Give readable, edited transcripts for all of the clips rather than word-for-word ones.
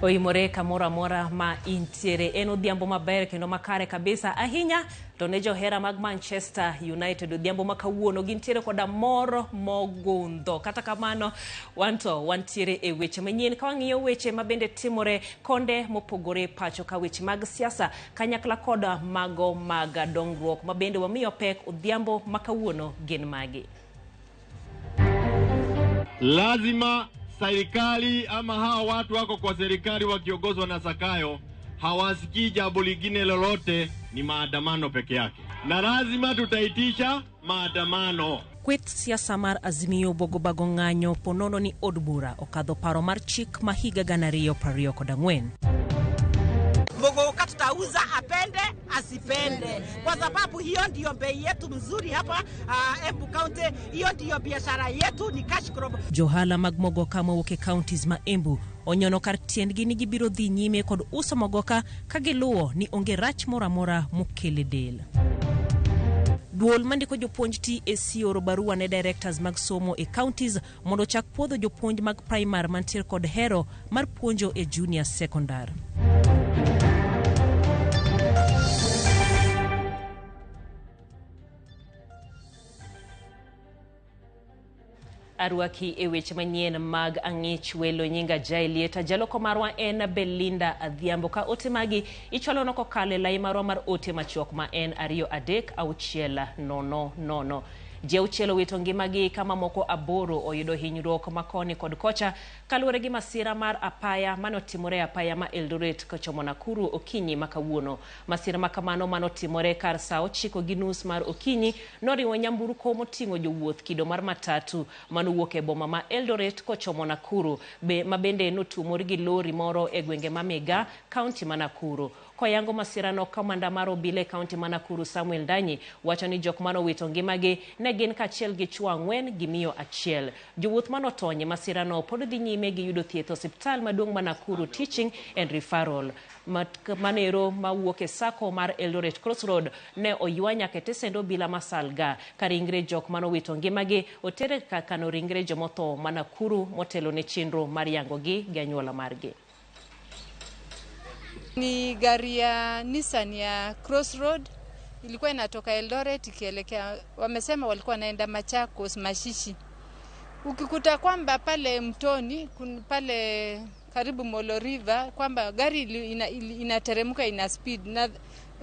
Oimore kamoro amora ma intiere. En odhiambo maber kendo makare kabisa ahinya to ne johera mag Manchester United odhiambo ma kawuono gintiere koda mor mogundho. Kata kamano wanto wantiere e weche manyien ka wang'iyo weche ma bende timore konde mopogore pacho ka weche mag siasa kanyakla koda mago mag dongruok ma bende wamiyo pek odhiambo ma kawuono gin magi. Lazima serikali ama hawa watu wako kwa serikali wakiongozwa na Zakayo hawasikii jambo lingine lolote, ni maandamano peke yake, na lazima tutaitisha maandamano. Kweth siasa mar Azimio bogo bago ng'anyo ponono ni od bura okadho paro mar chik ma higa 2024. Muguka tutauza apende asipende, kwa sababu hiyo ndiyo bei yetu mzuri hapa Embu County. Hiyo ndiyo biashara yetu, ni cash crop. Johala mag mogoka mowuok e counties ma Embu onyono kar tiendgi ni gibiro dhi nyime kod uso mogoka ka giluwo ni onge rach moro amora mokele del. Duol mandiko jopuonj TSC oro barua ne directors mag somo e counties mondo ochak puodho jopuonj mag primar mantiere kod hero mar puonjo e junior secondary. Arwaki e weche manyien mag ang'ich welo nyinga Jaelieta. Jaloko marwa en Belinda Adhiambo. Ka ote magi ichwalono kokalo e lai marwa mar ote machuok ma en 23600. Ji auchiel owito ngimagi ka mamoko 8 oyudo hinyruok ma koni kod kocha kaluwore gi masira mar apaya manotimore e apaya ma Eldoret kochomo Nakuru okinyi ma kawuono. Masira ma kamano manotimore kar saa 9:30 mar okinyi noriwo nyamburko moting'o jowuoth kido mar matatu manowuok e boma ma Eldoret kochomo Nakuru be, ma bende notuomore gi lori moro e gwenge ma Migaa, kaunti ma Nakuru. Koyango masirano, kamanda mar obila e kaunti ma Nakuru Samuel Ndanyi wacho ni jok manowito ngimagi ne gin kaachiel gi chwo 4 gi miyo 1. Jowuoth manotony e masirano pod dhi nyime gi yudo thieth e osiptal maduong' ma Nakuru Teaching and Referral. Manero mawuok e sako mar Eldoret Crossroad ne oywa nyaka e tesend obila ma Salga ka ringre jok manowito ngimagi otere kar kano ringre jomotho ma Nakuru motelo ne chenro mar yangogi gi anyuola margi. Ni gari ya Nissan ya Crossroad ilikuwa inatoka Eldoret ikielekea, wamesema walikuwa wanaenda Machakos Mashishi. Ukikuta kwamba pale mtoni pale karibu Molo River kwamba gari inateremka ina speed na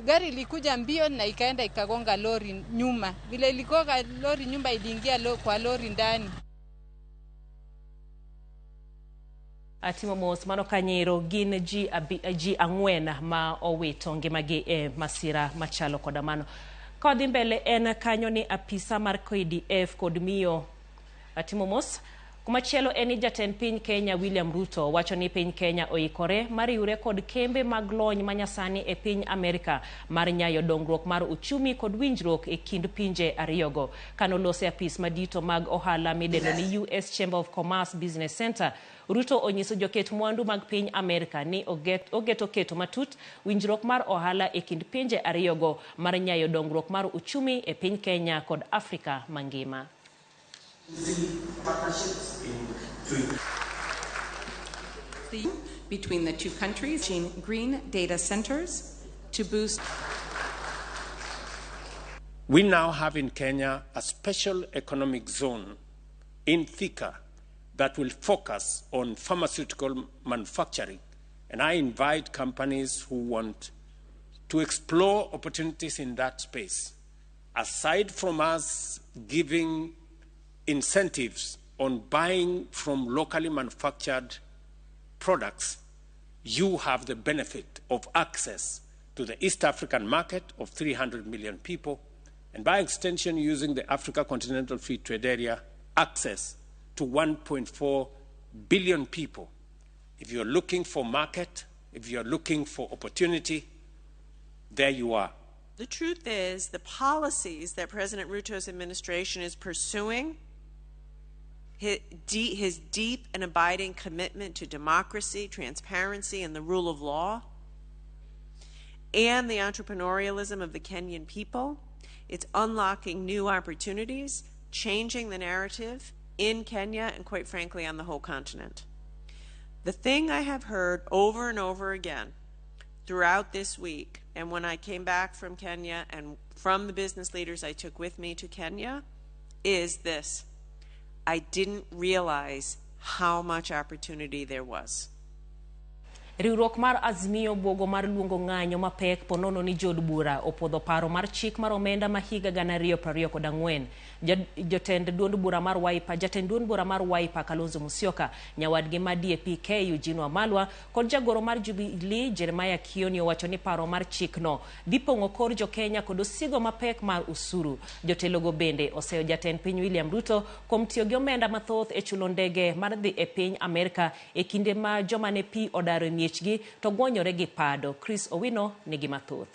gari ilikuja mbio na ikaenda ikagonga lori nyuma. Vile iligonga lori nyuma iliingia kwa lori ndani. Atimo mos mano kanyero gin ji 4 ma owito ngimagi e masira machalo koda mano. Kodhi mbele en kanyo ni apisa mar KDF kod miyo. Atimo mos. Kumachielo en ni jatend piny Kenya William Ruto wacho ni piny Kenya oikore mar riwre kod kembe mag lony manyasani e piny Amerika mar nyayo dongruok mar uchumi kod winjruok e kind pinje ariyogo. Kanolose apis madito mag ohala midendo ni US Chamber of Commerce Business Center, Ruto onyiso joket mwandu mag piny Amerika ni ogeto keto matut winjruok mar ohala e kind pinje ariyogo mar nyayo dongruok mar uchumi e piny Kenya kod Afrika mangima. Between the two countries, green data centers to boost. We now have in Kenya a special economic zone in Thika that will focus on pharmaceutical manufacturing. And I invite companies who want to explore opportunities in that space. Aside from us giving incentives on buying from locally manufactured products, you have the benefit of access to the East African market of 300 million people, and by extension, using the Africa Continental Free Trade Area, access to 1.4 billion people. If you're looking for market, if you're looking for opportunity, there you are. The truth is, the policies that President Ruto's administration is pursuing, his deep and abiding commitment to democracy, transparency, and the rule of law, and the entrepreneurialism of the Kenyan people, it's unlocking new opportunities, changing the narrative in Kenya and, quite frankly, on the whole continent. The thing I have heard over and over again throughout this week, and when I came back from Kenya and from the business leaders I took with me to Kenya, is this: I didn't realize how much opportunity there was. Riwruok mar Azimio buogo mar luongo ng'anyo mapek ponono ni jood bura opuodho paro mar chik mar omenda ma higa 2024. Jotend duond bura mar Wiper, jatend duond bura mar Wiper Kalonzo Musyoka, nyawadgi ma DAP-K Eugene Wamalwa kod jagoro mar Jubilee Jeremiah Kioni owacho ni paro mar chikno dhi pong'o kor jo-Kenya kod osigo mapek mar usuru. Jotelogo bende oseyo jatend piny William Ruto kuom tiyo gi omenda mathoth e chulo ndege mar dhi e piny Amerka e kinde ma joma ne pi odaro e miechgi to gwonyore gi pado. Chris Owino nigi mathoth.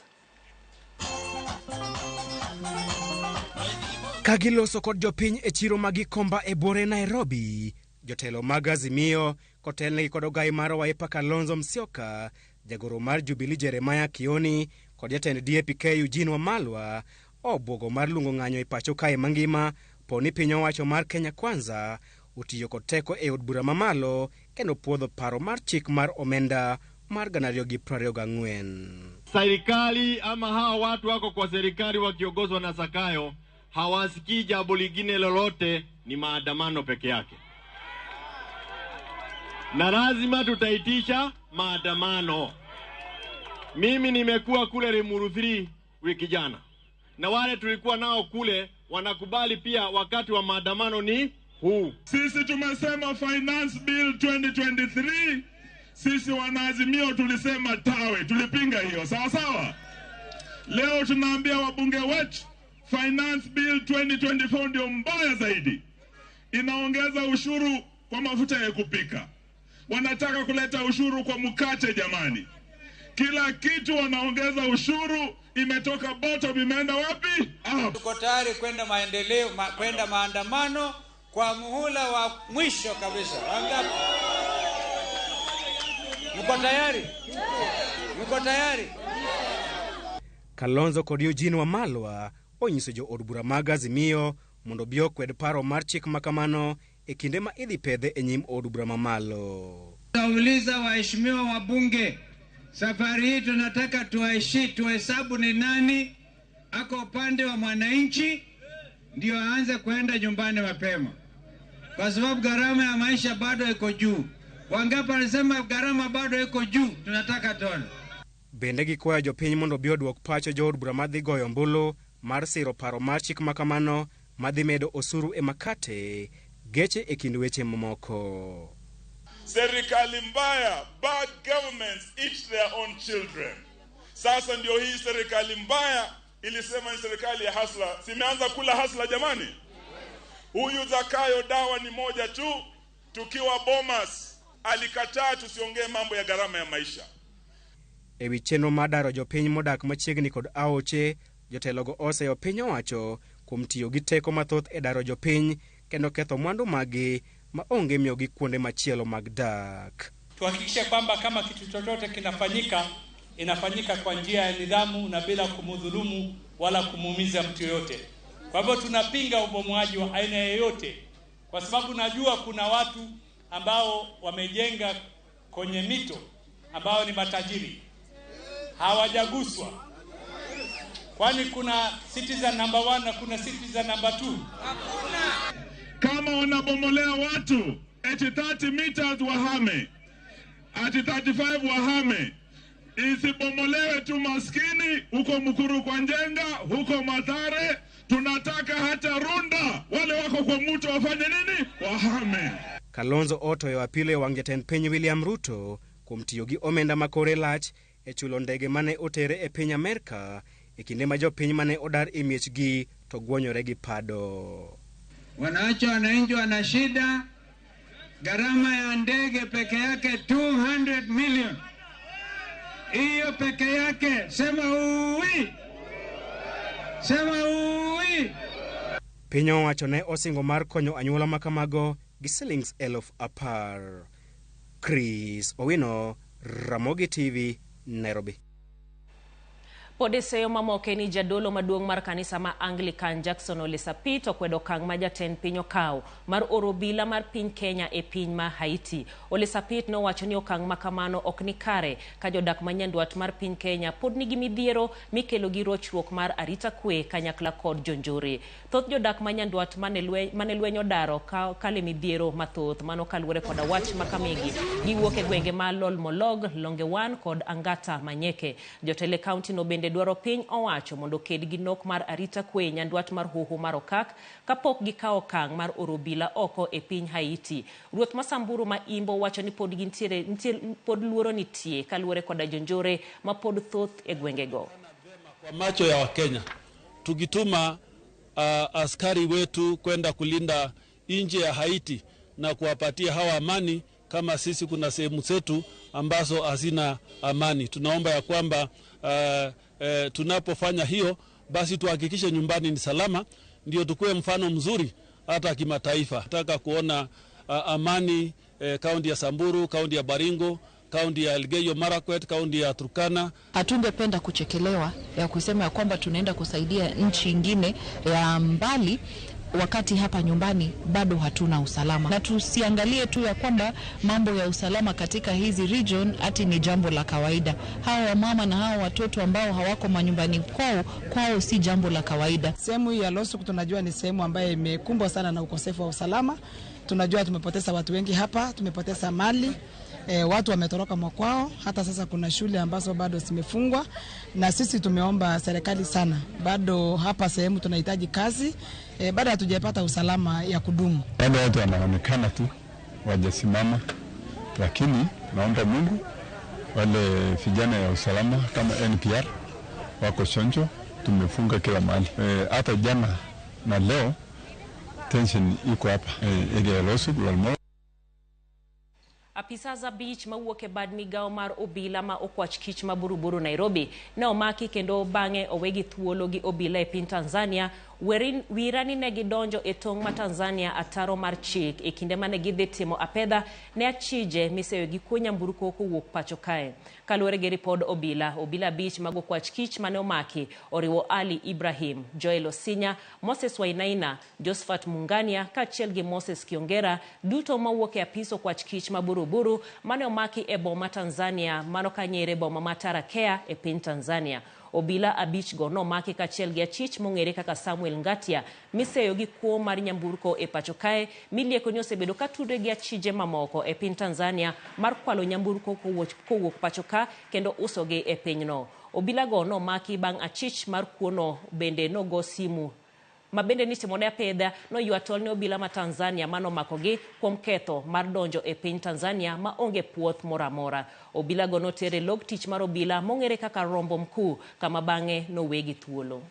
Ka giloso kod jopiny e chiro ma Gikomba e buore Nairobi, jotelo mag Azimio kotelnegi kod ogai mar Wiper Kalonzo Musyoka, jagoro mar Jubilee Jeremiah Kioni kod jatend DAP-K Eugene Wamalwa obuogo mar luongo ng'anyo e pacho kae mangima po ni piny owacho mar Kenya Kwanza otiyo kod teko e od bura mamalo kendo puodho paro mar chik mar omenda mar 2024. Serikali ama hawa watu wako kwa serikali wakiongozwa na Zakayo hawasikii jambo lingine lolote, ni maandamano peke yake, na lazima tutaitisha maandamano. Mimi nimekuwa kule Limuru 3 wiki jana, na wale tulikuwa nao kule wanakubali pia wakati wa maandamano ni huu. Sisi tumesema Finance Bill 2023, sisi wanaazimio tulisema tawe, tulipinga hiyo, sawa sawa. Leo tunaambia wabunge wetu Finance Bill 2024 ndio mbaya zaidi. Inaongeza ushuru kwa mafuta ya kupika. Wanataka kuleta ushuru kwa mkate jamani. Kila kitu wanaongeza ushuru, imetoka bottom imeenda wapi? Up. Tuko tayari kwenda maendeleo, kwenda maandamano kwa muhula wa mwisho kabisa. Wangapi? Mko tayari? Mko tayari? Kalonzo kod Eugene Wamalwa onyiso jo od bura mag Azimio mondo obi okwed paro mar chik makamano e kinde ma idhi pedhe e nyim od bura mamalo. Nauliza waheshimiwa wabunge, safari hii tunataka tuhesabu ni nani ako upande wa mwananchi ndio aanze kuenda nyumbani mapema, kwa sababu gharama ya maisha bado iko juu. Wangapi wanasema gharama bado iko juu? Tunataka tuone. Bende gikwayo jopiny mondo obi oduok pacho jood bura madhi goyo ombulu mar siro paro mar chik makamano madhi medo osuru e makate, geche e kind weche mamoko. Serikali mbaya, bad governments eat their own children. Sasa ndio hii serikali mbaya ilisema ni serikali ya hasla. Simeanza kula hasla jamani. Huyu Zakayo dawa ni moja tu. Tukiwa Bomas alikataa tusiongee mambo ya gharama ya maisha. E wi chenro mar daro jopiny modak machiegni kod aoche, jotelogo oseyo piny owacho kuom tiyo gi teko mathoth e daro jopiny kendo ketho mwandu maggi ma onge miyogi kuonde machielo mag dak. Tuhakikishe kwamba kama kitu chochote kinafanyika, inafanyika kwa njia ya nidhamu na bila kumudhulumu wala kumuumiza mtu yoyote. Kwa hivyo tunapinga ubomoaji wa aina yoyote, kwa sababu najua kuna watu ambao wamejenga kwenye mito ambao ni matajiri hawajaguswa. Kwani kuna citizen number 1 na kuna citizen number 2? Hakuna. Kama wanabomolea watu eti 30 meters wahame, ati 35 wahame. Isibomolewe tu maskini huko Mukuru kwa Njenga, huko Mathare. Tunataka hata Runda wale wako kwa mto wafanye nini? Wahame. Kalonzo otoyo apilo e wang' jatend piny William Ruto kuom tiyo gi omenda makore lach e chulo ndege mane otere e piny Amerka e kinde ma jopiny mane odar e miechgi to gwonyore gi pado. Wanaacha wananchi wana shida. Gharama ya ndege peke yake 200 million. Hiyo peke yake, sema uwi. Sema uwi. Piny owacho ne osingo mar konyo anyuola makamago gi silings 10,000. Chris Owino, Ramogi TV, Nairobi. Pod e seyo mamoko ni jadolo maduong' mar kanisa ma Anglican Jackson Ole Sapit okwedo okang' ma jatend piny okawo mar oro obila mar piny Kenya e piny ma Haiti. Ole Sapit nowacho ni okang' ma kamano ok ni kare ka jodak ma nyandwat mar piny Kenya pod nigi midhiero mikelo gi rochruok mar arita kwe kanyakla kod jonjore. Thoth jodak ma nyandwat mane lweny odaro kale midhiero mathoth mano kaluwore koda wach ma kamigi giwuok e gwenge ma Lolmolog, Longewan kod Angata Manyeke. Jotelo e kaunti no bende dwaro piny owacho mondo oked gi nok mar arita kwe nyandwat mar hoho mar Okak kapok gikawo okang' mar oro obila oko e piny Haiti. Ruoth ma Samburu ma Imbo wacho ni pod gintiere pod luoro nitie kaluwore koda jonjore ma pod thoth e gwengego. Kwa macho ya Wakenya tukituma askari wetu kwenda kulinda nje ya Haiti na kuwapatia hawa amani, kama sisi kuna sehemu zetu ambazo hazina amani. Tunaomba ya kwamba tunapofanya hiyo basi tuhakikishe nyumbani ni salama, ndio tukue mfano mzuri hata kimataifa. Nataka kuona amani kaunti ya Samburu, kaunti ya Baringo, kaunti ya Elgeyo Marakwet, kaunti ya Turkana. Hatungependa kuchekelewa ya kusema ya kwamba tunaenda kusaidia nchi ingine ya mbali wakati hapa nyumbani bado hatuna usalama. Na tusiangalie tu ya kwamba mambo ya usalama katika hizi region ati ni jambo la kawaida. Hawa wamama na hawa watoto ambao hawako manyumbani kwao si jambo la kawaida. Sehemu hii ya Losuk tunajua ni sehemu ambayo imekumbwa sana na ukosefu wa usalama. Tunajua tumepoteza watu wengi hapa, tumepoteza mali. Watu wametoroka mwakwao, hata sasa kuna shule ambazo bado zimefungwa, na sisi tumeomba serikali sana. Bado hapa sehemu tunahitaji kazi, bado hatujapata usalama ya kudumu. Bado watu wanaonekana tu wajasimama, lakini naomba Mungu wale vijana ya usalama kama NPR wako chonjo, tumefunga kila mahali. Hata jana na leo tension iko hapa area ya Losuk. Apisa abich mawuok e bad migawo mar obila ma okwach kich ma Buruburu Nairobi ne omaki kendo bang'e owegi thuolo gi obila e piny Tanzania. Wira ni ne gidonjo e tong' ma Tanzania ataro mar chik e kinde mane gidhi timo apedha ne achije miseyo gi kuo nyamburko kowuok pacho kae. Kaluwore gi ripod obila, obila abich mag okwach kich mane omaki oriwo Ali Ibrahim, Joel Osinya, Moses Wainaina, Josephat Mungania kaachiel gi Moses Kiongera, duto mawuok e apis okwach kich ma Buruburu mane omaki e boma Tanzania mano kanyere boma ma Tarakea e piny Tanzania. Obila abich go nomaki kaachiel gi achich mong'ere kaka Samuel Ngatia miseyo gi kuo mar nyamburko e pacho kae milieko ni osebedo ka tudre gi achije mamoko e piny Tanzania mar kwalo nyamburko kowuok pacho ka kendo usogi e pinyno. Obila go nomaki bang' achich mar kuono bende nogo simu ma bende nitimone apedha noywa tol ne obila ma Tanzania manomakogi kuom ketho mar donjo e piny Tanzania ma onge puoth moro amora. Obila go notere log tich mar obila mong'ere kaka Rombo Mkuu kama bang'e nowegi thuolo.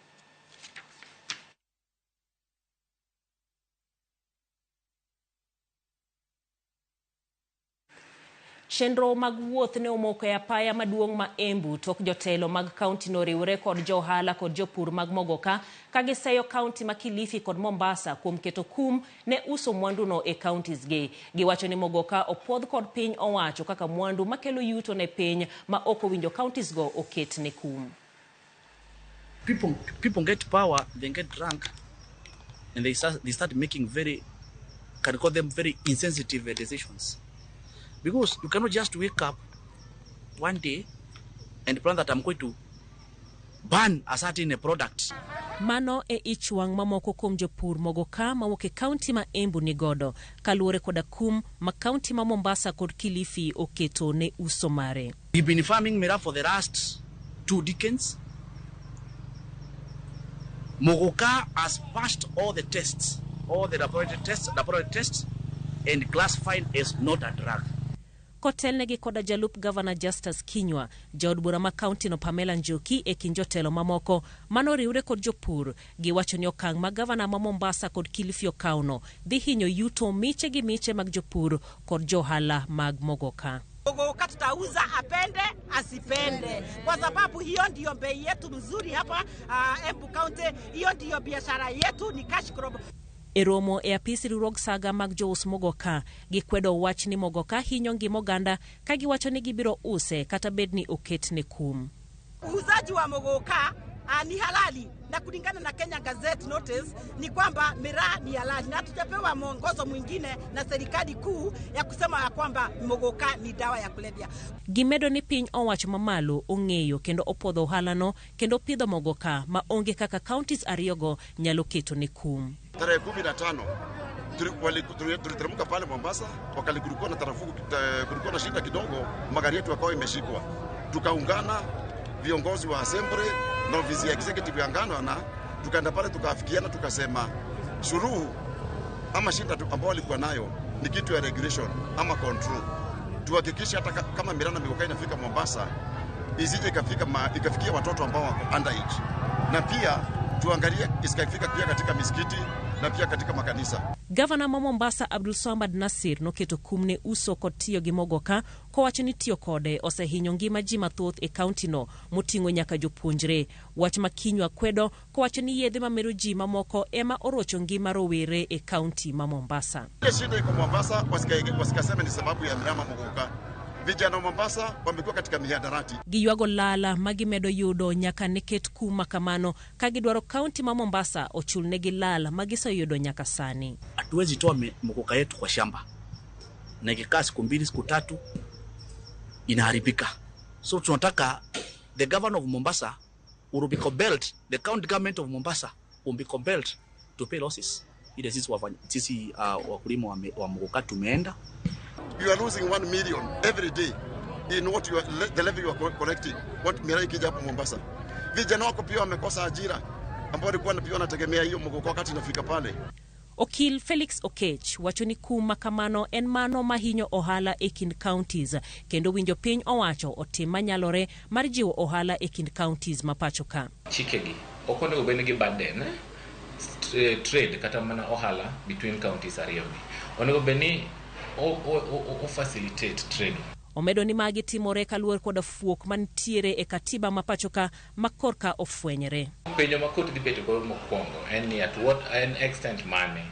Chenro mag wuoth ne omoko e apaya maduong' ma Embu tok jotelo mag kaunti no riwre kod johala kod jopur mag Mogoka ka giseyo kaunti ma Kilifi kod Mombasa kuom keto kum ne uso mwanduno e counties gi. Giwacho ni Mogoka opuodh kod piny owacho kaka mwandu makelo yuto ne piny ma ok owinjo counties go oket ne kum. People get power, they get drunk, and they start making very, can call them very insensitive decisions. Because you cannot just wake up one day and plan that I'm going to ban a certain product. Mano e ich wang' mamoko kuom jopur Mogoka mawuok e kaunti ma Embu ni godo kaluwore koda kum ma kaunti ma Mombasa kod Kilifi oketo ne uso mare. We've been farming miraa for the last 2 decades. Mogoka has passed all the tests, all the laboratory tests, and classified as not a drug. Kotelnegi koda jalup Governor Justus Kinyua, jaod bura ma kaunti no Pamela Njoki e kind jotelo mamoko manoriwre kod jopur giwacho ni okang' ma gavana ma Mombasa kod Kilifi okawno dhi hinyo yuto miche gi miche mag jopur kod johala mag Mogoka. Mogoka tutauza apende asipende, kwa sababu hiyo ndiyo bei yetu mzuri hapa Embu County. Hiyo ndiyo biashara yetu, ni cash crop. E romo e apis riwruog saga mag jous Mogoka gikwedo wach ni Mogoka hinyo ngima oganda ka giwacho ni gibiro use kata bed ni oket ne kum. Uuzaji wa mogoka ni halali na kulingana na Kenya Gazette Notice ni kwamba miraa ni halali, na hatujapewa mwongozo mwingine na serikali kuu ya kusema ya kwamba mogoka ni dawa ya kulevya. Gimedo ni piny owacho mamalo ong'eyo kendo opuodho ohalano kendo pidho mogoka ma onge kaka counties ariyogo nyalo keto ne kum. Tarehe 15 tuliteremka pale Mombasa, wakati kulikuwa na tarafuku, kulikuwa na shida kidogo, magari yetu yakawa imeshikwa. Tukaungana viongozi wa assembly na ofisi ya executive ya ngano na tukaenda pale tukaafikiana, tukasema suluhu ama shida ambayo walikuwa nayo ni kitu ya regulation ama control. Tuhakikishe hata kama miraa na migoka inafika Mombasa isije ikafikia watoto ambao wako underage, na pia tuangalie isikafika pia katika misikiti na pia katika makanisa. Gavana ma Mombasa Abdul Swamad Nasir noketo kum ne uso kod tiyo gi mogoka kowacho ni tiyo kode osehinyo ngima ji mathoth e kauntino moting'o nyaka jopuonjre. Wach ma Kinyua kwedo kowacho ni yedhe mamero ji mamoko ema orocho ngima rowere e kaunti ma Mombasa. Ile shida iko Mombasa, wasikaseme ni sababu ya miraa mogoka. Vijana wa Mombasa wamekuwa katika mihadarati. Giywago lala ma gimedo yudo nyaka ne ket kum ma kamano ka gidwaro kaunti ma Mombasa ochulnegi lal ma giseyudo nyaka sani. Hatuwezi toa mogoka yetu kwa shamba na ikikaa siku 2 siku 3 inaharibika. So tunataka the governor of Mombasa will be compelled, the county government of Mombasa will be compelled to pay losses. Ile sisi wakulima wa mogoka tumeenda. You are losing 1 million every day in what you are, the level you are collecting. What miraa ikija hapo Mombasa. Vijana wako pia wamekosa ajira ambao walikuwa pia wanategemea hiyo mogoka wakati inafika pale. Okil Felix Okech wacho ni kum ma kamano en mano mahinyo ohala e kind counties kendo winjo piny owacho otim manyalore mar jiwo ohala e kind counties ma pacho ka. Chikegi ok onego bed ni gi burden trade kata mana ohala between counties ariyogi. Onego bed ni o facilitate trade. Omedo ni magi timore kaluwore koda fuok mantiere e katiba ma pacho ka ma korka ofwenyre. Penjo ma kot dhi bedo go mokwongo en ni at what an extent mane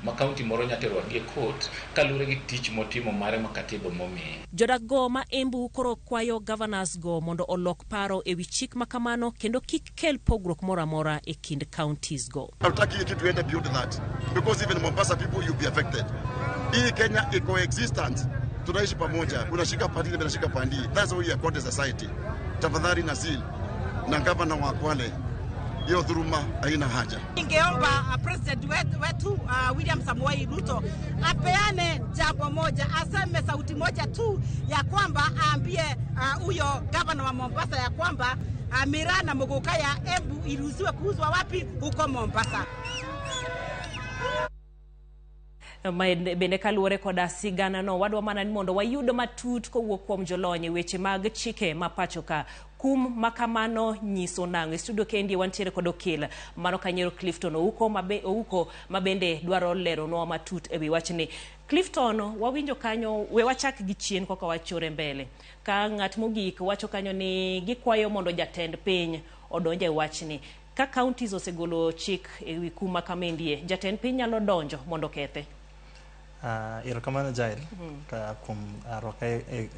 ma county moro nyalo tero wadgi e court kaluwore gi tich motimo mare ma katiba momiye. Jodak go ma Embu koro kwayo governors go mondo olok paro ewi chik ma kamano kendo kik kel pogruok moro amora e kind counties go. Hatutaki hii kitu iende beyond that because even Mombasa people you'll be affected. Hii Kenya iko coexistence, tunaishi pamoja, unashika pandi na unashika pandi. That's how we are called a society. Tafadhali Nasil na gavana wa Kwale, hiyo dhuluma haina haja. Ningeomba president wetu William Samoei Ruto apeane jambo moja, aseme sauti moja tu ya kwamba aambie huyo gavana wa Mombasa ya kwamba miraa na mogoka ya Embu iruhusiwe kuuzwa wapi? Huko Mombasa. Bende kaluwore koda sigana no wadwa mana ni mondo wayud matut kowuok kuom jolony e weche mag chike ma pacho ka. Kum ma kamano nyiso nang'o? E studio kendi wantiere kod okil mano Kanyero Clifton Ouko ma bende dwaro leronwa matut ewi wachni. Clifton, wawinjo kanyo, we wachak gi chien koka wachore mbele. Ka ng'at mogik wacho kanyo ni gikwayo mondo jatend piny odonje e wachni. Ka counties osegolo chik ewi kum ma kamendie, jatend piny nyalo donjo mondo okethe. Erokamano Jael ka kuom rwaka e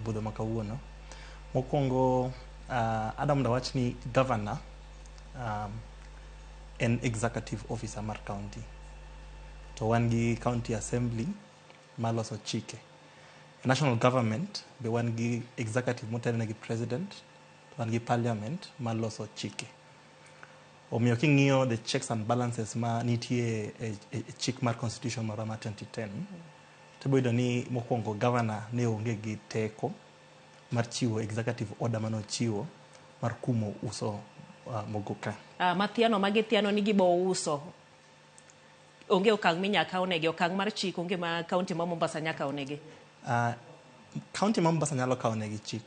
budho ma kawuono. Mokwongo adwa mondo awach ni governor en executive officer mar county, to wan gi county assembly maloso chike. National government be wan gi executive motelne gi president, to wan gi parliament maloso chike. Omiyo king'iyo the checks and balances ma nitie e chik mar constitution marwa mar 2010, to yudo ni mokwongo governor ne onge gi teko mar chiwo executive order manochiwo mar kumo uso mogoka. Mathiano magithiano ni gibo uso. Onge okang' minyaka kawnegi, okang' mar chik onge ma county ma Mombasa nyaka kawnegi. County ma Mombasa nyalo kawnegi chik.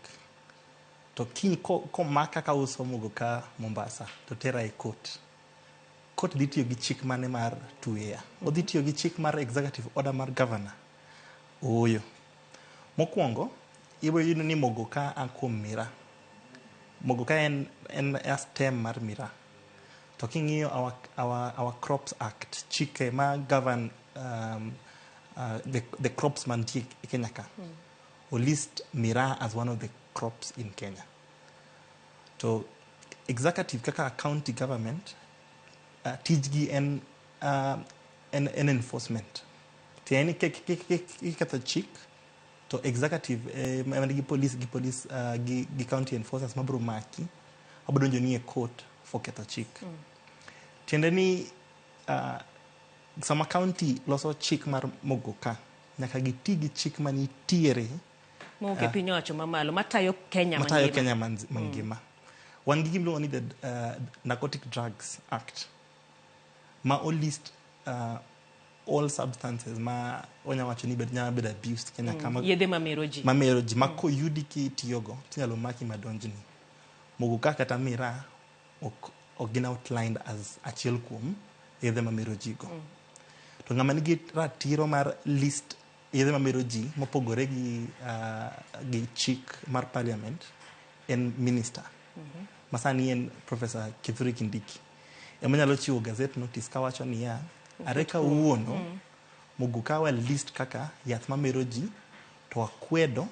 To kiny komaka ka uso mogoka Mombasa to tera e court. Court dhi tiyo gi chik mane mar tweya? Odhi tiyo gi chik mar executive order mar governor? Ooyo. Mokwongo, ibiro yudo ni mogoka a kuom miraa. Mogoka en a stem mar miraa. To king'iyo our Crops Act, chike ma govern the crops mantie e Kenya ka, o list miraa as one of the crops in Kenya. To executive kaka county government, tijgi en enforcement. Tiende ni kiketho chik to executive ema nigi police gi county enforcers mabiro maki, mabiro donjoni e court for ketho chik. Tiende ni sama county loso chik mar mogoka, nyaka giti gi chik manitiere mowuok e piny owacho mamalo matayo Kenya matayo mangima. Kenya mangima. Wan gi gimiluongo ni the Narcotic Drugs Act ma o list all substances ma onya wacho ni nyalo bedo abused Kenya kama. Yedhe mamero ji. Mamero ji, ma koyudi kitiyogo tinyalo maki madonjni. Mogoka kata miraa ok gin outlined as achiel kuom yedhe mamero ji go. To ng'ama nigi ratiro mar list yedhe mamero ji mopogore gi chik mar parliament en minister masani en Professor Kithure Kindiki, ema nyalo chiwo gazette notice kawacho niya, are kawuono mogoka wa list kaka yath mamero ji to akwedo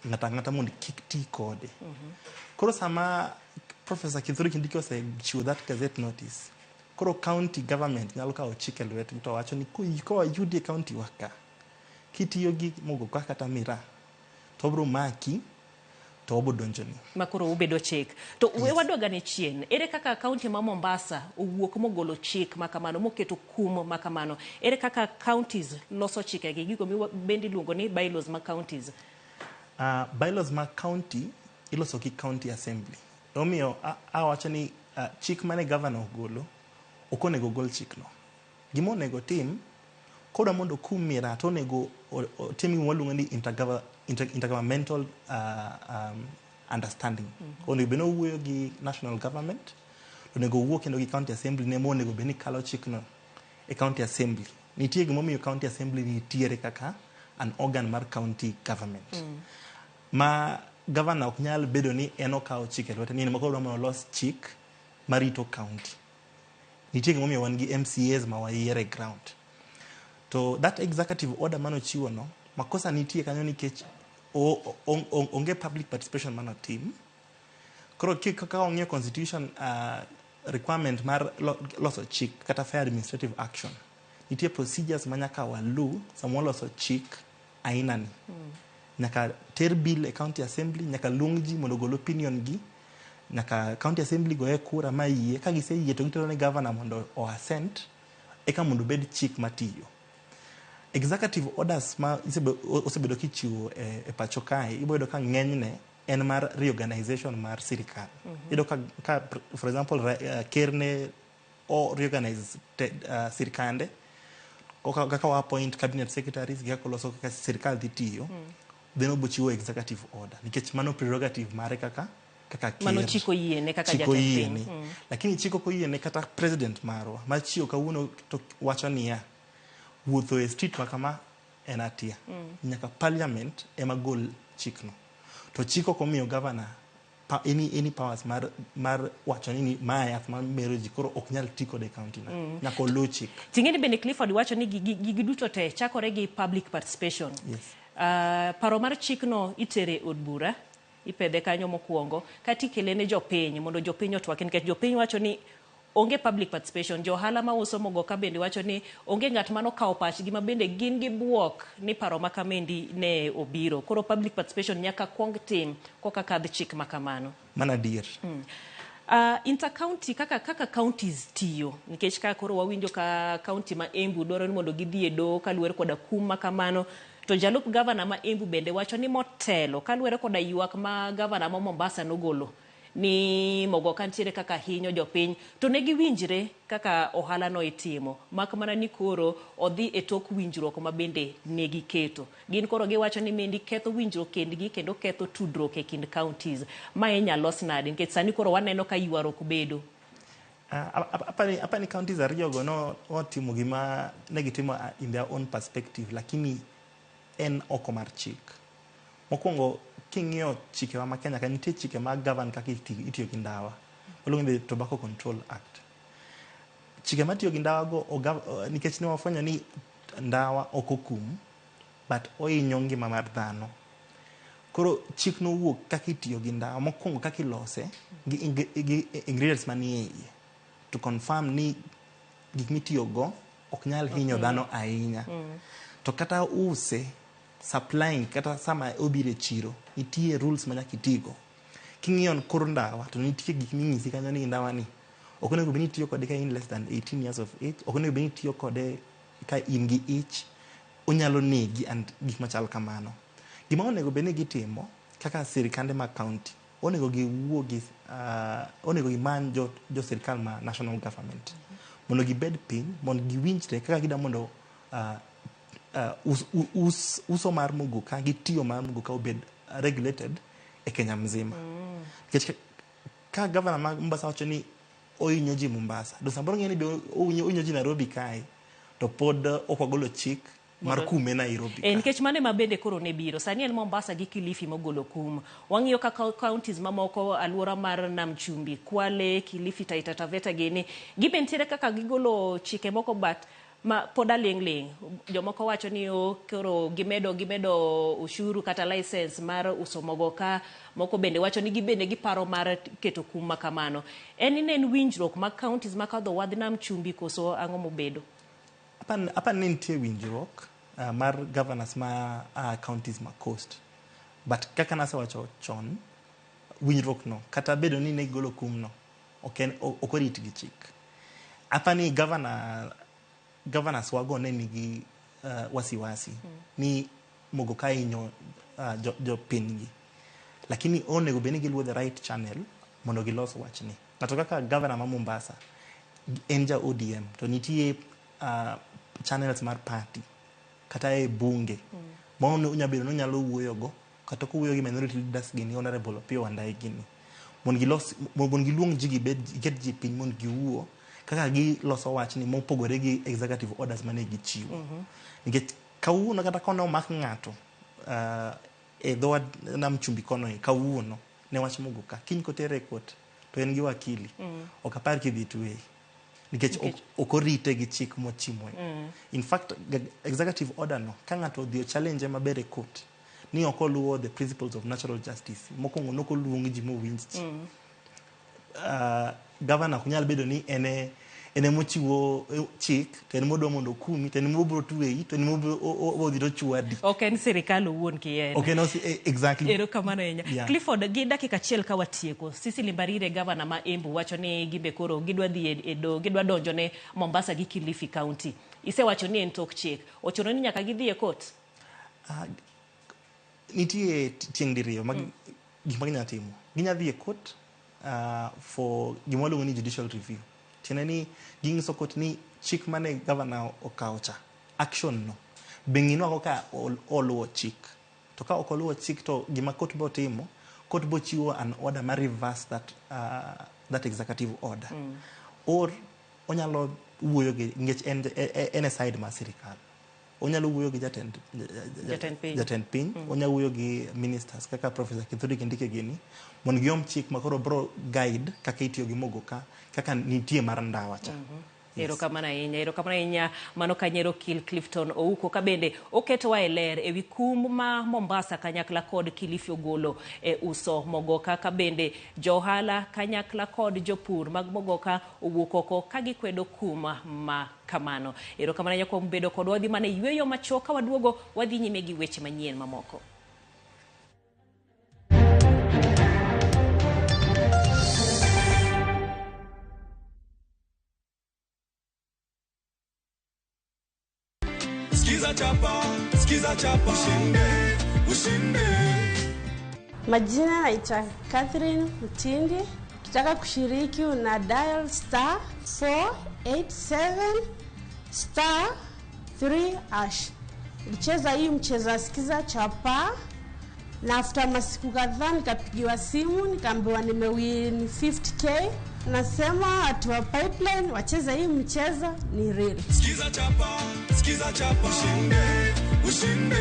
ng'ato ang'ata mondo kik ti kode. Koro sama Professor Kithure Kindiki osechiwo that gazette notice, koro county government nyalo kawo chik e lwetgi to wacho ni kowayudi e county wa ka kitiyo gi mogoka kata miraa to wabiro maki to wabiro donjoni. Ma koro ubedo chik to we wadogane chien, ere kaka kaunti ma Mombasa owuok mogolo chik makamano moketo kum makamano? Ere kaka counties loso chikegi, gigo bende iluongo ni bylaws ma counties? Bylaws ma county iloso gi county assembly. Omiyo awacho ni chik mane governor ogolo ok onego ogol chikno. Gima onego tim kodwa mondo okum miraa to onego otim gima waluongo ni intergovernmental understanding. Onego bed ni owuoyo gi national government, onego owuo kendo gi county assembly ne monego bed ni kalo chikno e county assembly. Nitie gimomiyo county assembly nitiere kaka an organ mar county government. Ma governor ok nyal bedo ni en okawo chik e lwete ni en ema koro odwa mondo olos chik marito county. Nitie gimomiyo wan gi MCAs ma wayiero e ground. To that executive order manochiwo no, makosa nitie kanyo nikech onge public participation manotim. Koro kaka wang'iyo constitution, requirement mar loso chik kata fair administrative action, nitie procedures ma nyaka walu sama waloso chik aina ni. Nyaka ter bill e county assembly, nyaka luong ji mondo ogol opinion gi, nyaka county assembly goye kura ma yie. Ka giseyie to gitero ne governor mondo o assent, eka mondo obed chik matiyo. Executive orders ma osebedo kichiwo e pacho kae, ibo yudo ka ng'enyne en mar reorganization mar sirikal. Iyudo ka for example, ker ne o reorganize sirikande kaka wa appoint cabinet secretaries gi kaka oloso kaka sirikal dhi tiyo, then obo chiwo executive order nikech mano prerogative mare kaka ker. Mano chik oyiene kaka Chik jatend piny. oyiene. Lakini chik ok oyiene kata president marwa machiwo kawuono to wacho niya, wuotho e street ma kama en hatia. Nyaka parliament ema gol chikno. To chik ok omiyo governor any powers mar wacho ni ma yath ma mero ji koro ok nyal ti kode e county na. Nyaka oluw chik. Ting'eni bende Clifford wacho ni gigi duto te chakore gi public participation. Yes. Paro mar chikno itere e od bura, ipedhe kanyo mokwongo kata ikele ne jopiny mondo jopiny otwake, nikech jopiny wacho ni onge public participation. Jo ohala mauso mogoka bende wacho ni onge ng'at manokawo pachgi, ma bende gin gi buok ni paro ma kamendi ne obiro. Koro public participation nyaka kwong tim koka kadh chik ma kamano. Mano adier. Intercounty kaka counties tiyo, nikech ka koro wawinjo ka county ma Embu dwaro ni mondo gidhi e doho kaluwore koda kum ma kamano, to jalup gavana ma Embu bende wacho ni motelo kaluwore koda ywak ma gavana ma Mombasa nogolo ni mogoka nitiere kaka hinyo jopiny, to ne giwinjre kaka ohala no itimo, mak mana ni koro odhi e tok winjruok ma bende ne giketo. Gin koro giwacho ni mendi ketho winjruok kendgi kendo ketho tudruok e kind counties. Ma inyalo los nade, nikech sani koro waneno ka ywaruok bedo? Apani counties ariyogo no otimo gima ne gitimo in their own perspective, lakini en oko mar chik. Mokwongo, king'iyo chikewa ma Kenya ka, nitie chike ma govern kaka itiyo gi ndawa waluongo ni the Tobacco Control Act. Chike matiyo gi ndawa go nikech ne wafwenyo ni ndawa ok okum but ohinyo ngima mar dhano. Koro Koro chik nowuok kaka itiyo gi ndawa mokwongo kaka ilose gi ingredients manie iye to confirm ni gik mitiyogo ok nyal hinyo dhano ahinya. To kata use supplying kata sama obiro e chiro nitie rules ma nyaka itigo. King'iyo kor ndawa to nitie gik ming'isi kanyo ni ndawa ni ok onego bed ni itiyo kode ka in less than 18 years of age, ok onego bed ni itiyo kode ka in gi ich, onyalo negi and gik machal kamano. Gima onego bed ni gitimo kaka sirikande mag county, onego giwuo gi onego gimany jo sirikal ma national government mondo gibed piny mondo giwinjre kaka gida mondo uso mar muguka gi tiyo mar muguka obed regulated e Kenya mzima. Nikech ka governor ma Mombasa wacho ni ohinyo ji Mombasa, to samoro ng'e ni be ohinyo ji Nairobi kae, to pod ok wagolo chik mar kume Nairobi. Nikech mane ma bende koro ne biro sani en Mombasa gi Kilifi mogolo kum. Wang'iyo kaka counties mamoko aluora mar Nam Chumbi, Kwale, Kilifi, Taita Taveta gini gibe nitiere kaka gigolo chike moko but ma pod aling' ling'. Jomoko wacho ni koro gimedo ushuru kata license mar uso mogo ka, moko bende wacho ni gibende giparo mar keto kum ma kamano. En ni ne en winjruok mag counties makadho wadh Nam Chumbi koso ang'o mobedo? Apa ni nitie winjruok mar governors ma counties ma coast, but kaka nasewacho chon, winjruok no kata bedo ni ne gigolo kum no ok orit gi chik. Apa ni governors wago ne nigi wasiwasi ni mogoka hinyo jopinygi, lakini onego bed ni giluwo the right channel mondo gilos wachni. Ng'ato kaka governor ma Mombasa en ja ODM to nitie channels mar party kata e bunge ma onyalo bedo ni onyalo wuoyogo kata kowuoyo gi minority leaders gini, Honorable Opiyo Wandayi gini, mondo gilos, mondo giluong ji gibed giket ji piny mondo giwuo kaka giloso wachni mopogore gi executive orders mane gichiwo. Nikech kawuono kata kono omak ng'ato e dho Nam Chumbi kono kawuono ne wach mogoka, kiny kotere e court to en gi wakili, ok apar kidhi tweye nikech ok orite gi chik mochimo. In fact, executive order no ka ng'ato odhi o challenge maber e court ni ok oluwo the principles of natural justice, mokwongo nok oluong ji mowinj ji. Governor ok nyal bedo ni en emochiwo chik to en modwa mondo okumi to en mobiro tweyi to en mobiro dhi to chwadi. Ok en sirikal owuon kien. Ok en exactly. Erokamano ahinya. Yeah. Clifford, gi dakika achiel ka watieko, Cecily Mbarire governor ma Embu wacho ni gibe koro gidwa dhi gidwa donjo ne Mombasa gi Kilifi County. Isewacho ni en tok chik. Ochuno ni nyaka gidhi e court? Nitie tieng' diriyo mag gik ma ginyalo timo. Ginyalo dhi e court for gima waluongo ni judicial review. Tiende ni ging'iso court ni chik mane governor okawo cha, action no, be ng'inwa ka oluwo chik. To ka ok oluwo chik to gima court bo timo, court bo chiwo an order mar reverse that executive order. Or onyalo wuoyo gi nikech en e side mar sirikal. Onyalo wuoyo gi jatend piny, onyalo wuoyo gi ministers kaka Professor Kithure Kindiki gini, mondo giom chik ma koro bro guide kaka itiyo gi mogoka, kaka nitie mar ndawa cha. Yes. Erokamano ahinya, erokamano ahinya. Mano kanyero Kil Clifton Ouko ka bende oketowa e ler ewi kum ma Mombasa kanyakla kod Kilifi ogolo e uso mogoka, ka bende johala kanyakla kod jopur mag mogoka owuok oko ka gikwedo kum ma kamano. Erokamano ahinya kuom bedo kodwa. Wadhi mana e yweyo machuok, ka waduogo wadhi nyime gi weche manyien mamoko. Skiza chapa, skiza chapa, ushinde, ushinde. Majina naitwa Catherine Mtindi. Ukitaka kushiriki una dial *487 *3#. Nilicheza hii mchezo wa Skiza Chapa, na after masiku kadhaa nikapigiwa simu nikaambiwa nimewin 50k. Nasema watu wa Pipeline wacheza hii mchezo ni real. Skiza chapa, skiza chapa, ushinde, ushinde.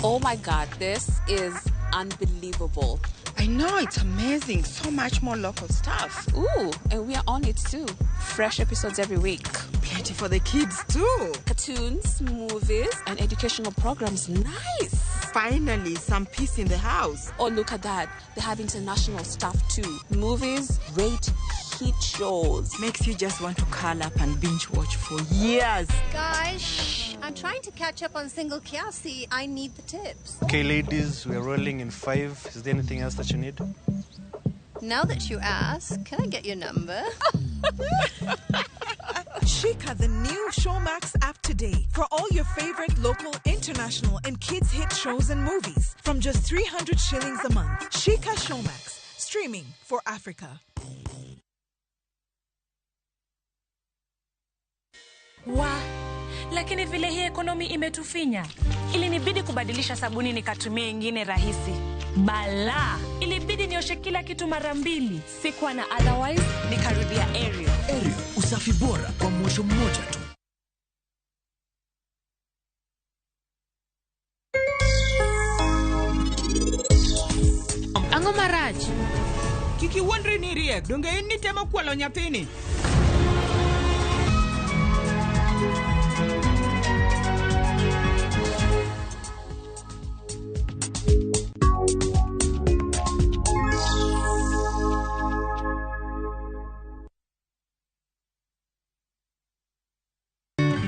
Oh my God, this is unbelievable. I know, it's amazing. So much more local stuff. Ooh, and we are on it too. Fresh episodes every week. Plenty for the kids too. Cartoons, movies, and educational programs. Nice. Finally, some peace in the house. Oh, look at that. They have international stuff too. Movies, great hit shows. Makes you just want to curl up and binge watch for years. Guys, shh. I'm trying to catch up on Single Kiasi. I need the tips. Okay, ladies, we're rolling in 5. Is there anything else that you need? Now that you ask, can I get your number? Shika the new Showmax app today for all your favorite local, international, and kids hit shows and movies from just 300 shillings a month. Shika Showmax, streaming for Africa. Wa, lakini vile hii ekonomi imetufinya, ilinibidi kubadilisha sabuni nikatumia ingine rahisi. Bala, ilibidi nioshe kila kitu mara mbili. Sikuwa na otherwise, nikarudia Ariel. Ariel, usafi bora kwa mwosho mmoja tu. Ang'o marach? Kik iwuondri ni iriek, donge in nitemo kwalo nyathini?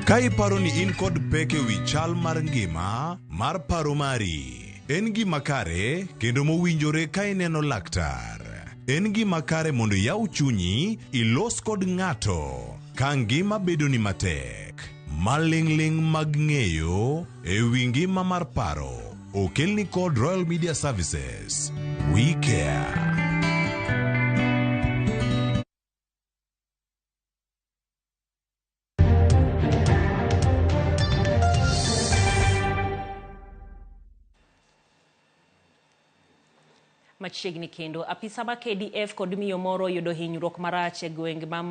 Ka iparo ni in kod pek e wi chal mar ngima mar paro mari, en gima kare kendo mowinjore ka ineno laktar. En gima kare mondo iyaw chunyi ilos kod ng'ato ka ngima bedoni matek. Maling'ling' mag ng'eyo e wi ngima mar paro okelni kod Royal Media Services. We care. Machiegni kendo apisa ma KDF kod miyo moro yudo hinyruok marach e gweng' ma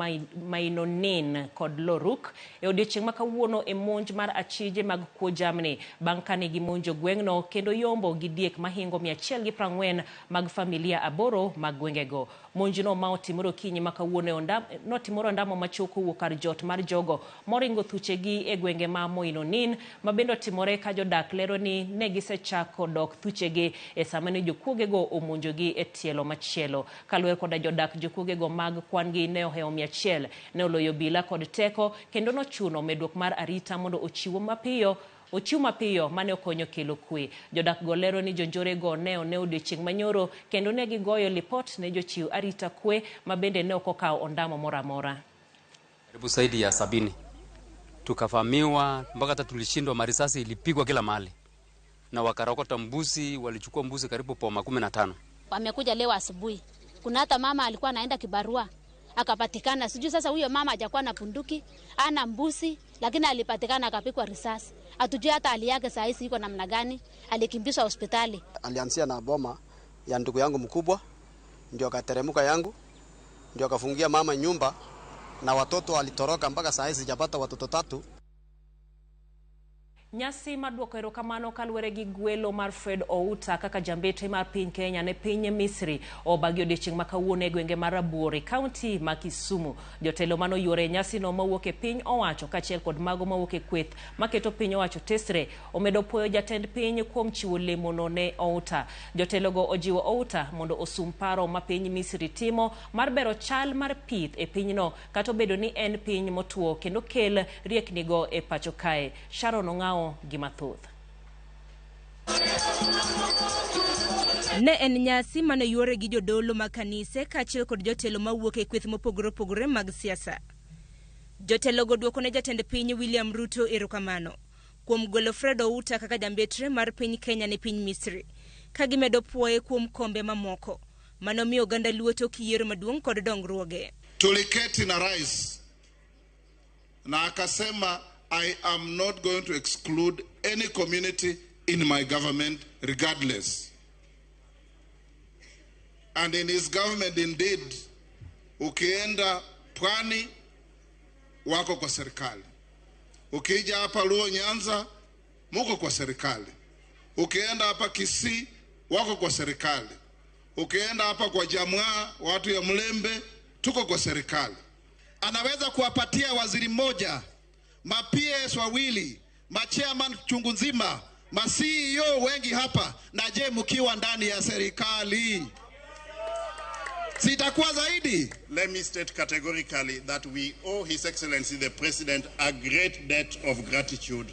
Mainonen kod Loruk e odiechieng' ma kawuono e monj mar achije mag kuo jamni bang' kane gimonjo gweng'no kendo yombo gi diek mahingo 140 mag familia 8 mag gwengego. Monjno ma otimore okinyi ma kawuono notimore ondamo machuok kowuok kar jot mar jogo moringo thuchegi e gwenge ma Moinonin ma bende otimore ka jodak lero ni ne gisechako dok thuchegi e sama ne jokuogego omonjogi e tielo machielo. Kaluwore koda jodak, jokuogego mag kwan-gi ne ohewo 100 ne oloyo bila kod teko kendo nochuno medruok mar arita mondo ochiw mapiyo mane okonyo kelo kwe. Jodak go lero ni jonjorego ne one odiechieng' manyoro kendo ne gigoyo lipot ne jochiw arita kwe ma bende ne ok okawo ondamo moro amora. Karibu zaidi ya 70 tukavamiwa mpaka hata tulishindwa, marisasi ilipigwa kila mahali na wakarokota mbuzi, walichukua mbuzi karibu poma 15. Wamekuja leo asubuhi. Kuna hata mama alikuwa anaenda kibarua akapatikana. Sijui sasa huyo mama hajakuwa na bunduki, ana mbuzi, lakini alipatikana akapigwa risasi. Hatujui hata hali yake saa hizi iko namna gani, alikimbizwa hospitali. Alianzia na boma ya ndugu yangu mkubwa, ndio akateremka yangu, ndio akafungia mama nyumba na watoto walitoroka mpaka saa hizi sijapata watoto 3. Nyasi mar duoko erokamano kaluwore gi gwelo mar Fred Outa kaka jambetre mar piny Kenya ne piny Misri obagi odiechieng' ma kawuono e gwenge mar Rabuor, kaunti ma Kisumu. Jotelo manoyuore e nyasino mawuok e piny owacho kaachiel kod mago mawuok e kweth maketo piny owacho tesre omedo puoyo jatend piny kuom chiwo lemono ne Outa. Jotelogo ojiwo Outa mondo osum paro ma piny Misri timo mar bero chal mar pith e pinyno kata obedo ni en piny motuo kendo kel rieknigo e pacho kae. Sharon Ong'ao gima thoth. Ne en nyasi mane yuore gi jodolo mag kanise kaachiel kod jotelo mawuok e kweth mopogore opogore mag siasa. Jotelogo duoko ne jatend piny William Ruto erokamano kuom golo Fred Outa kaka jambetre mar piny Kenya ne piny Misri, ka gimedo puoye kuom kombe mamoko manomiyo oganda Luo tok yiero maduong' kod dongruoge. Tuliketi na rais na akasema, I am not going to exclude any community in my government regardless. And in his government indeed, ukienda pwani wako kwa serikali, ukija hapa Luo Nyanza muko kwa serikali, ukienda hapa Kisii wako kwa serikali, Ukienda hapa kwa Jamwa, watu ya Mlembe, tuko kwa serikali. Anaweza kuwapatia waziri mmoja, ma PS wawili, ma chairman chungu nzima, ma CEO wengi hapa. Na je, mkiwa ndani ya serikali sitakuwa zaidi? Let me state categorically that we owe His Excellency the President a great debt of gratitude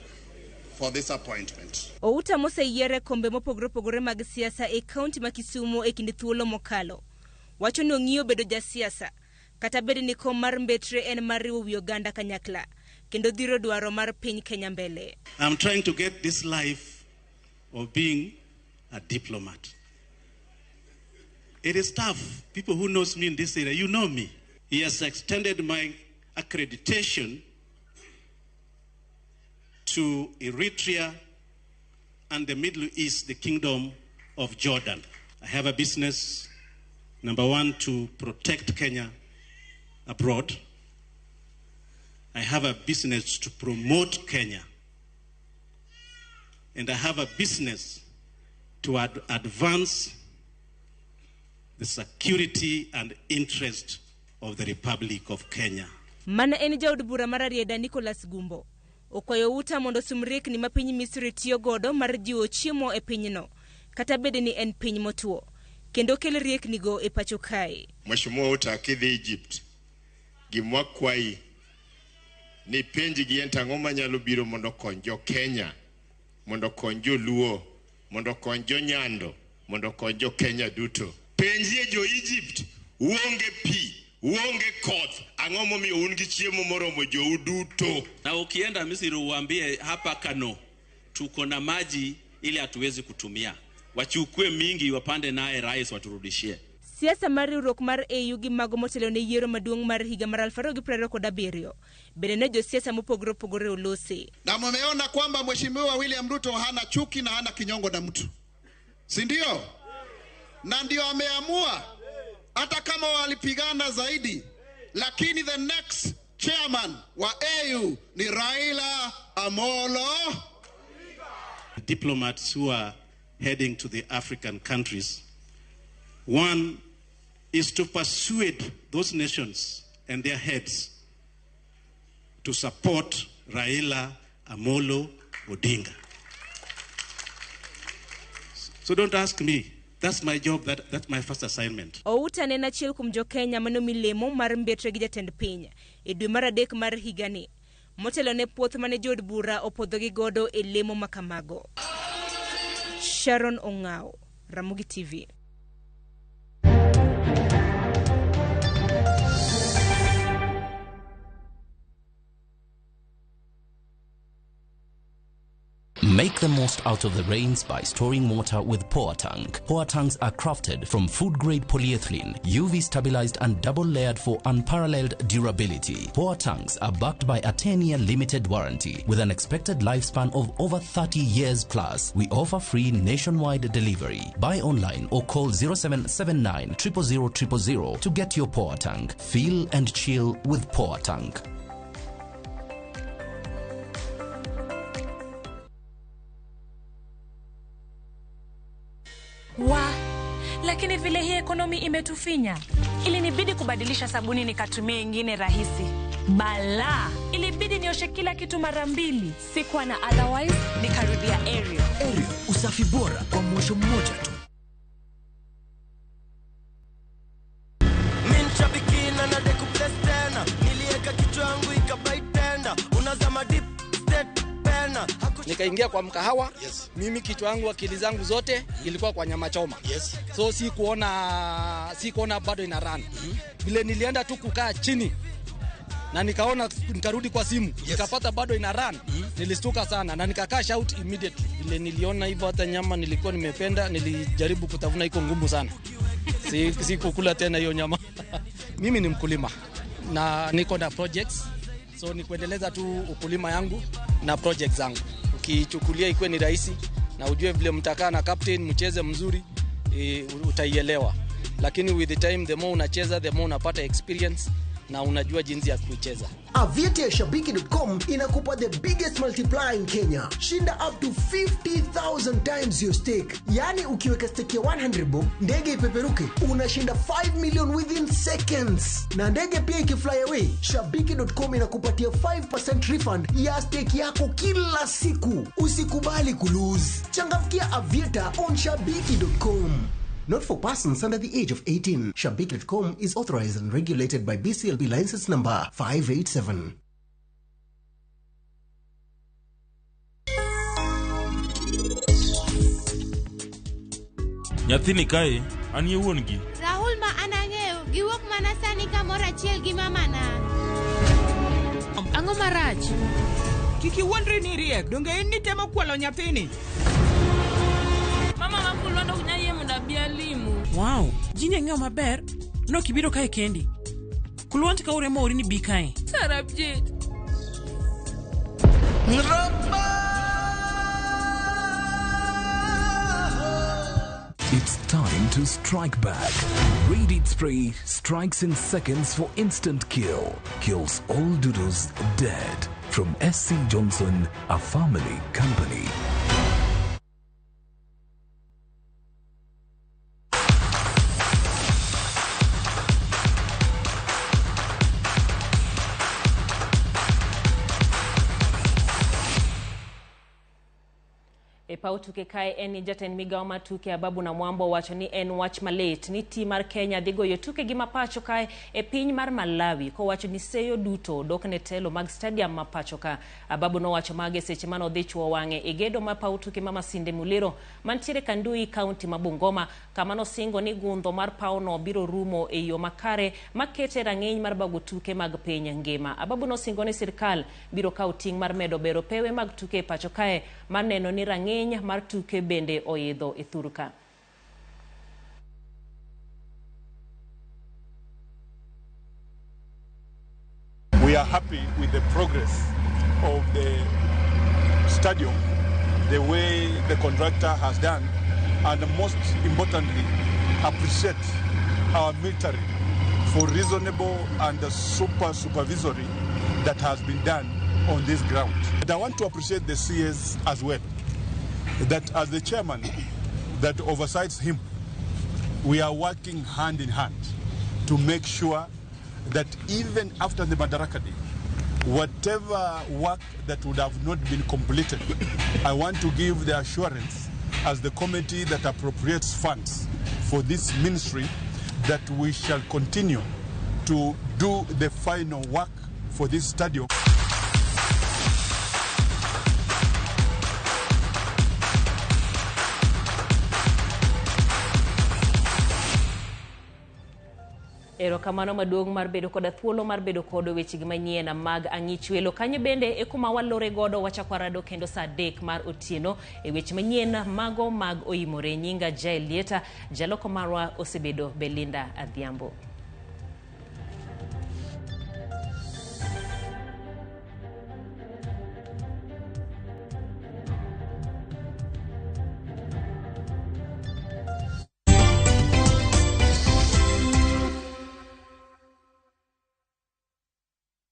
for this appointment. Outa moseyier e kombe mopogore opogore mag siasa e kaunti ma Kisumu e kinde thuolo mokalo. Wacho ni ong'iyo bedo jasiasa, kata bed ni kom mar mbetre en mar riwo wi oganda kanyakla, kendo dhiro dwaro mar piny Kenya mbele. I'm trying to get this life of being a diplomat. It is tough. People who knows me in this area, you know me. He has extended my accreditation to Eritrea and the Middle East, the Kingdom of Jordan. I have a business, number one, to protect Kenya abroad. I have a business to promote Kenya. And I have a business to advance the security and interest of the Republic of Kenya. Mana en jaod bura mar Rarieda Nicholas Gumbo okwayo Outa mondo osum riekni ma piny Misri tiyo godo mar jiwo chiemo e pinyno, kata bed ni en piny motwo, kendo kel rieknigo e pacho kae. Mheshimiwa Outa, kidhi Egypt, gima wakwayi ni penjgi en tang'o manyalo biro mondo okony jo Kenya, mondo okony joluo, mondo okony jo Nyando, mondo okony jo Kenya duto. Penjie jo Egypt, uonge pi, uonge koth, ang'o momiyo un gi chiemo moromo jou duto? Na ukienda Misri uambie hapa Kano tuko na maji ile hatuwezi kutumia, wachukue mingi wapande naye rais waturudishie. Siasa mar riwruok mar AU gi mago motelo ne yiero maduong' mar higa mar 2027 bende ne josiasa mopogore opogore olose. Na mumeona kwamba Mheshimiwa William Ruto hana chuki na hana kinyongo na mtu, si ndio? Na ndio ameamua hata kama walipigana zaidi, lakini the next chairman wa AU ni Raila Amolo. Diplomats who are heading to the African countries, one is to persuade those nations and their heads to support Raila Amolo Odinga. So don't ask me. That's my job, that's my first assignment. Outa ne en achiel kuom jo-Kenya manomi lemo mar mbetre gi jatend piny e dwe mar adek mar higani, motelo ne puoth mane jood bura opodhogi godo e lemo makamago. Sharon Ong'ao, Ramogi TV. Make the most out of the rains by storing water with Poa Tank. Poa Tanks are crafted from food-grade polyethylene, UV-stabilized and double-layered for unparalleled durability. Poa Tanks are backed by a 10-year limited warranty with an expected lifespan of over 30 years plus. We offer free nationwide delivery. Buy online or call 0779 000 000 to get your Poa Tank. Feel and chill with Poa Tank. Wa, lakini vile hii ekonomi imetufinya, ilinibidi kubadilisha sabuni nikatumia ingine rahisi. Bala, ilibidi nioshe kila kitu mara mbili. Sikuwa na otherwise, nikarudia Ariel. Ariel, usafi bora kwa mwosho mmoja tu. Minchabikina na deku bless tena, nilieka kichwa yangu ikabaitenda, unazama deep state pena. Nikaingia kwa mkahawa. Yes. Mimi kichwa yangu akili zangu zote ilikuwa kwa nyama choma. Yes. So sikuona bado ina run. Vile nilienda tu kukaa chini na nikaona, nikarudi kwa simu. Yes. Nikapata bado ina run. Nilistuka sana na nika cash out immediately. Vile niliona hivyo hata nyama nilikuwa nimependa, nilijaribu kutafuna, iko ngumu sana. Sikukula tena hiyo nyama. Mimi ni mkulima na niko na projects. So ni kuendeleza tu ukulima yangu na projects zangu. Ukichukulia ikuwe ni rahisi na ujue vile mtakaa na captain mcheze mzuri, utaielewa. Lakini with the time, the more unacheza, the more unapata experience. na unajua jinsi ya kuicheza. Aviator ya Shabiki.com inakupa the biggest multiplier in Kenya. Shinda up to 50,000 times your stake. Yaani ukiweka stake ya 100 bob, ndege ipeperuke, unashinda 5 million within seconds. Na ndege pia ikifly away, Shabiki.com inakupatia 5% refund ya stake yako kila siku. Usikubali kulose. Changamkia Aviator on Shabiki.com. Not for persons under the age of 18. Shabiki.com is authorized and regulated by BCLB license number 587. Nyathini kae, an e wuon gi. Rahul ma an ang'eyo giwuok mana sani kamoro achiel gi mamana. Ang'o marach? Kik iwuondri ni iriek, donge in nitemo kwalo nyathini? Mama ma Kulwanda ok nyal yie mondo abi alimu. Wow, jini ang'eyo maber. Nok ibiro kae kendi. Kulwant ka uremo ori ni bi kae. Sarabjit. It's time to strike back. Raid Spray strikes in seconds for instant kill. Kills all doodles dead. From SC Johnson, a family company. E paw tuke kae en ni jatend migawo mar tuke Ababu Namwambo wacho ni en wach malit ni tim mar Kenya dhi goyo tukegi ma pacho kae e piny mar Malawi kowacho ni seyo duto dok ne telo mag stadium ma pacho ka. Ababu nowacho mage seche mane odhi chuo wang'e e gedo mar paw tuke ma Masinde Muliro mantiere Kandui, kaunti ma Bungoma, kama nosingo ni gundho mar pawno biro rumo e yo makare makete rang'iny mar bago tuke mag piny ngima. Ababu nosingo ni sirkal biro kawo ting' mar medo bero pewe mag tuke e pacho kae mar neno ni rang'iny mar tuke bende oidho e thurka. We are happy with the progress of the stadium, the way the contractor has done, and most importantly, appreciate our military for reasonable and super supervisory that has been done on this ground. But I want to appreciate the CS as well, that as the chairman that oversights him, we are working hand in hand to make sure that even after the Madaraka Day, whatever work that would have not been completed, I want to give the assurance as the committee that appropriates funds for this ministry that we shall continue to do the final work for this stadium. Erokamano maduong' mar bedo koda thuolo mar bedo kod wechegi manyien mag ang'ich welo. Kanyo bende e kuma walore godo wachako warado kendo saa 3 mar otieno e weche manyien mago mag oimore. Nyinga Jael Lieta, jaloko marwa osebedo Belinda Adhiambo.